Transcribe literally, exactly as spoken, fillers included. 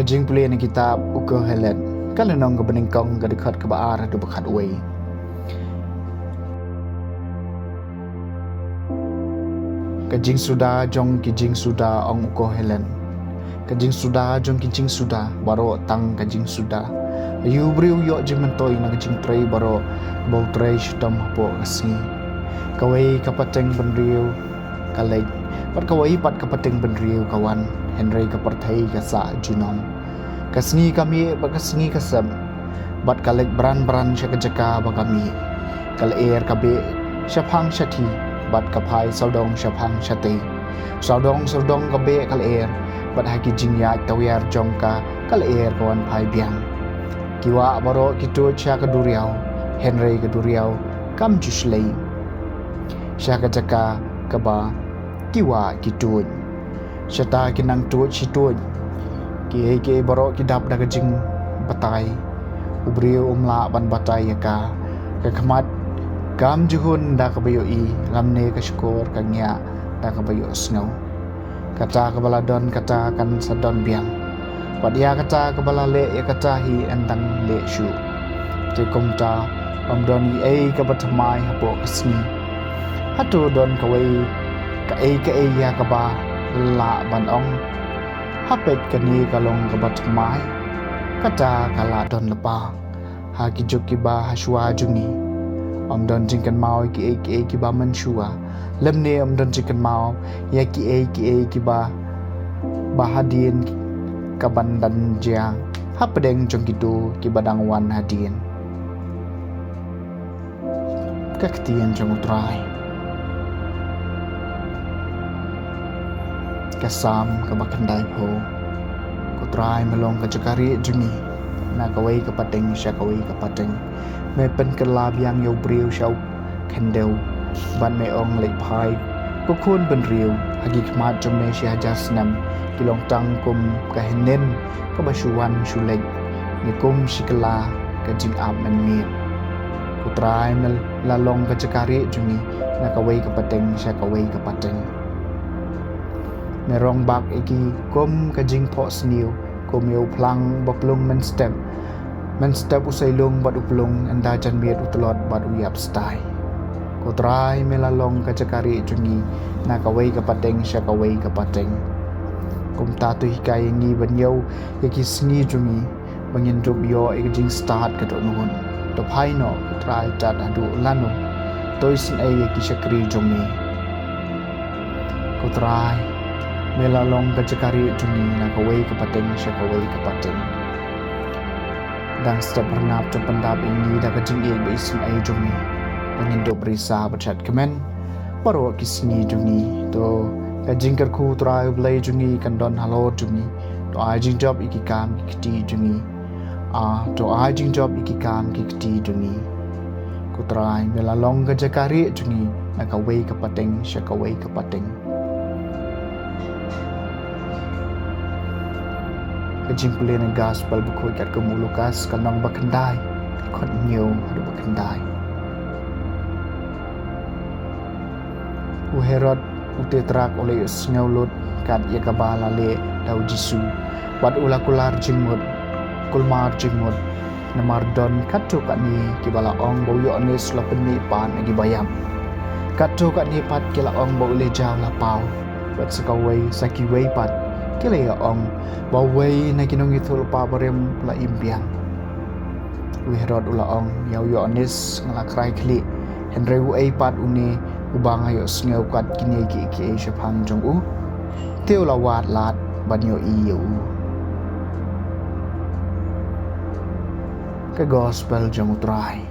Jingpule na kitab u Kohelet, ka lynnong kaba nyngkong, ka dkhot kaba ar haduh ba khatwei. Ka jingsuda jong ki jingsuda, ong u Kohelet. Ka jingsuda jong ki jingsuda baroh, tang ka jingsuda. Aïu briew ïoh jingmyntoi na ka jingtrei baroh kaba u trei shitom hapoh ka sngi? Kawei ka pateng bynriew ka leit, bad kawei pat ka pateng bynriew ka wan, hynrei ka pyrthei ka sah junom. Ka sngi ka mih bad ka sngi ka sep, bad ka leit bran bran sha ka jaka ba ka mih. Ka lyer ka beh shaphang shathie, bad ka phai sawdong shaphang shatei. Sawdong sawdong ka beh ka lyer, bad ha ki jingïaid tawiar jong ka, ka lyer ka wan phai biang. Ki wah baroh ki tuid sha ka duriaw, hynrei ka duriaw kam ju shlei sha ka jaka kaba ki wah ki tuid. Shata ki nang tuid shi tuid. Kiei kiei baroh ki dap da ka jingbatai. U briew um lah ban batai ïa ka. Ka khmat kam ju hun da kaba ïohi, lymne ka shkor ka ngiah da kaba ïohsngew. Kata kaba la don kata kan sa don biang, bad ïa kata kaba la leh ïa kata hi yn dang leh shuh. Te kumta ym don ei ei kaba thymmai hapoh ka sngi. Hato don kawei kaei kaei ïa kaba lah ban ong, ha peit kane ka long kaba thymmai? Kata ka la don lypa ha ki juk kiba ha shuwa jong ngi. Ym don jingkynmaw ïa kiei kiei kiba mynshuwa, lymne ym don jingkynmaw ïa kiei kiei kiba, ba hadien, ka ban dang jia hapdeng jong kito kiba dang wan hadien. Ka ktien jong U Trai. Ka Salm kaba khyndaiphew. Ko Trai, me long ka jaka rieh jong ngi na kawei ka pateng sha kawei ka pateng. Me pynkylla biang ïa u briew sha u khyndew, bad me ong, leit phai, ko khun bynriew, ha ki khmat jong me shi hajar snem ki long tang kum ka hynnin kaba shu wan shu leit, ne kum shi kylla ka jingap mynmiet. Ko Trai, me la long ka jaka rieh jong ngi na kawei ka pateng sha kawei ka pateng. Me rong bak ïa ki kum ka jingphohsniew, kum ïa u phlang ba plung mynstep. Mynstep u sailung bad u plung, ynda janmiet u tlot bad u ïap stai. Ko Trai, me la long ka jaka rieh jong ngi na kawei ka pateng sha kawei ka pateng. Kumta to hikai ïa ngi ban ïoh ïa ki sngi jong ngi, ba ngin dup ïoh ïa ka jingstad ka dohnud. To phai noh, ko Trai, tad haduh lano? To isynei ïa ki shakri jong me. Ko Trai, me la long ka jaka rieh jong ngi na kawei ka pateng sha kawei ka pateng. Dang step hynrei to pyndap ïa ngi da ka jingïeit ba isynei jong me, ba ngin dup risa bad shad kmen baroh ki sngi jong ngi. To ka jingkyrkhu, Trai U Blei jong ngi, kan don halor jong ngi. To ai jingjop ïa ki kam ki kti jong ngi. Ah, to ai jingjop ïa ki kam ki kti jong ngi. Ko Trai, me la long ka jaka rieh jong ngi na kawei ka pateng sha kawei ka pateng. Ka jingpule na ka Gospel bakhuid katkum u Lukas, ka lynnong ba khyndai, dkhot hynñiew haduh ba khyndai. U Herod u Tetrark u la ïohsngew lut kat ïa kaba la leh da u Jisu, bad u la kular jingmut, kulmar jingmut, namar don katto katne kiba la ong ba u Ïoannis u la pynmihpat na kiba ïap. Katto katne pat ki la ong ba u Elijah u la paw, bad sa kawei, sa kiwei pat ki la ïa ong ba uwei na ki nongïathuhlypa barim u la im biang. U Herod u la ong ïa u Ïoannis, nga la krai khlieh, hynrei uei pat une uba nga ïohsngew kat kine kiei kiei shaphang jong u? Te u la wad lad ban ïohi ïa u. Ka Gospel jong U Trai.